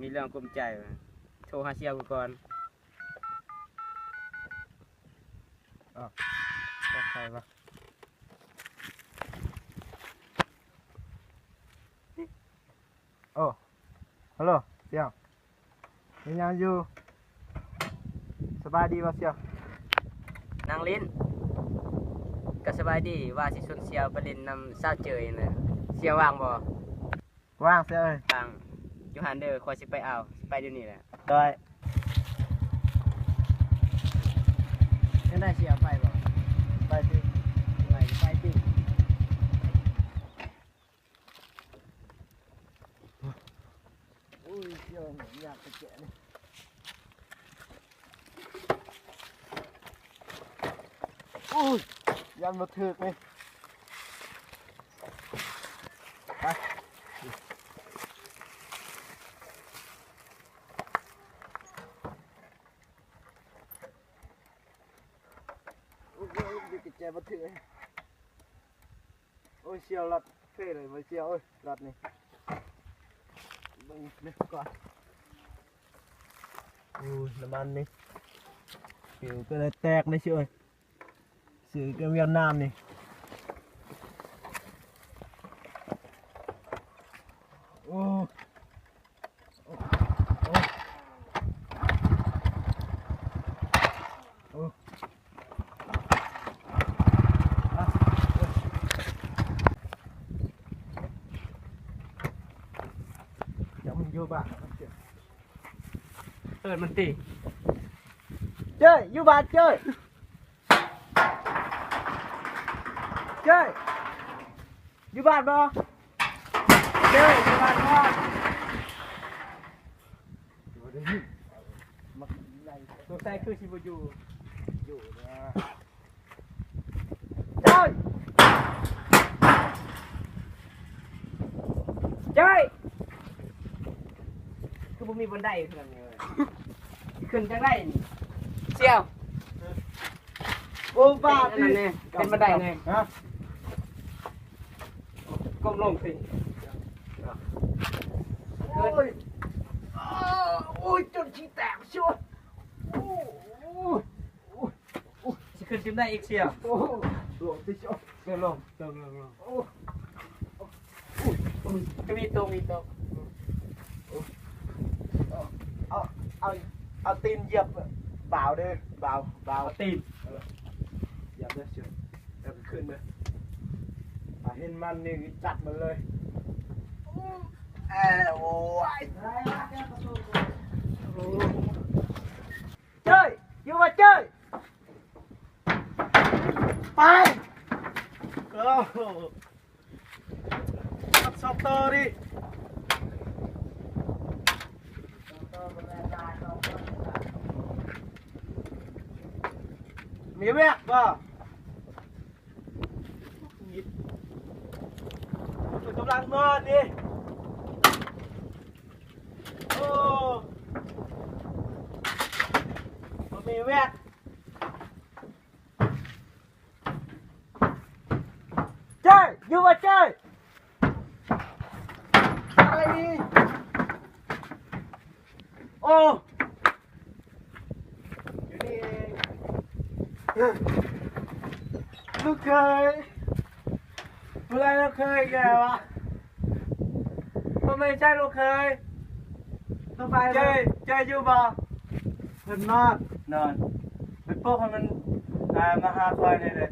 ມີເລື່ອງກຸ້ມໃຈ ໂທຫາສ່ຽວກູກ່ອນ. ອ້າວ ຂອງໃຜວະ? ໂອ້ ຮັລໂຫຼ ສ່ຽວ ເຮັດຫຍັງຢູ່? ສະບາຍດີບໍ່ສ່ຽວ? ນັ່ງຫຼິ້ນ. ກະສະບາຍດີ ວ່າຊິຊວນສ່ຽວໄປຫຼິ້ນນຳສາວເຈີຍຫັ້ນແຫຼະ. ສ່ຽວວ່າງບໍ່? ວ່າງສ່ຽວເອີຍ. ວ່າງ ຢູ່ຫັ້ນເດີ ຂ້ອຍຊິໄປເອົາ ໄປດຽວນີ້ແຫຼະ. ໂດຍ. ຈັ່ງໃດ ຊິເອົາໄປບໍ່? ໄປຕິ ໄປ ໄປຕິ. ໂອ້ຍ ສ່ຽວ ຢາກໄປແກະນີ້. ໂອ້ຍ ຢ້ານບໍ່ຖືກນີ້. ໄປ ໂອ້ຍ ບີບແຈບໍ່ຖືກ. ໂອ້ຍ ສ່ຽວ ລັດເພເລີຍເວີ້ຍສ່ຽວເອີຍ ລັດນີ້. ເບິ່ງເບິ່ງກ່ອນ. ໂອ້ຍ ນ້ຳມັນນີ້ ປິວກໍເລີຍແຕກນີ້ສ່ຽວເອີຍ. ຊື້ກັນຫວຽດນາມນີ້. ໂອ້ ໂອ້ ໂອ້ ຈະມັນຢູ່ບ້ານ ເອີ້ນມັນຕິ. ເຈີຍ ຢູ່ບ້ານເຈີຍ. ເຈີຍ ຢູ່ບ້ານບໍ່? ເຈີຍ ຢູ່ບ້ານບໍ່? ບໍ່ໄດ້ຍິນ. ສົງໄສຄືຊິບໍ່ຢູ່. ຢູ່ນະ. ເຈີຍ ເຈີຍ ຄືບໍ່ມີບັນໄດຂຶ້ນນີ້ເວີ້ຍ. ຂຶ້ນຈັ່ງໃດນີ້ສ່ຽວ? ໂອ້ ບາດນີ້ ເປັນບັນໄດນີ້. ຮະ? ກົ້ມລົງຊິ. ໂອ້ຍ ໂອ້ຍ ຈົນຂີ້ແຕກຊິ. ໂອ້ຍ ໂອ້ຍ ຊິຂຶ້ນຈັ່ງໃດອີກສ່ຽວ? ໂອ້ ລົງຕິ ໂອ້ ລົງ ລົງ ລົງ ລົງ. ໂອ້ ໂອ້ຍ ໂອ້ຍ ມີຕົກ ມີຕົກ. ໂອ້ຍ ເອົາ ເອົາ ເອົາຕີນຢຽບບ່າວເດີ ບ່າວ ບ່າວ ເອົາຕີນ ເອີ ຢຽບເດີ ເຊີນ ແລ້ວກໍຂຶ້ນເດີ. ຖ້າເຫັນມັນນີ້ຈັດມັນເລີຍ. ເອີ ໂອ້ຍ ເຈີຍ ຢູ່ບໍ່ເຈີຍ? ໄປ ໂອ້ ສອບຕໍ່ດີ. ມີວຽກບໍ່? ກຳລັງນອນນີ້. ໂອ້ ບໍ່ມີວຽກ. ເຈີຍ ຢູ່ບໍ່ເຈີຍ? ໄປນີ້. ໂອ້ ຢູ່ນີ້ເອງ. ລູກເຂີຍ ເມື່ອໃດລູກເຂີຍແກວະ? ບໍ່ແມ່ນໃຊ່ລູກເຂີຍ. ສະບາຍ ເຈີຍ ເຈີຍຢູ່ບໍ່? ເພິ່ນນອນ ນອນ. ໄປປຸກໃຫ້ມັນ ອ່າ ມາຫາຂ້ອຍແດ່ເດີ.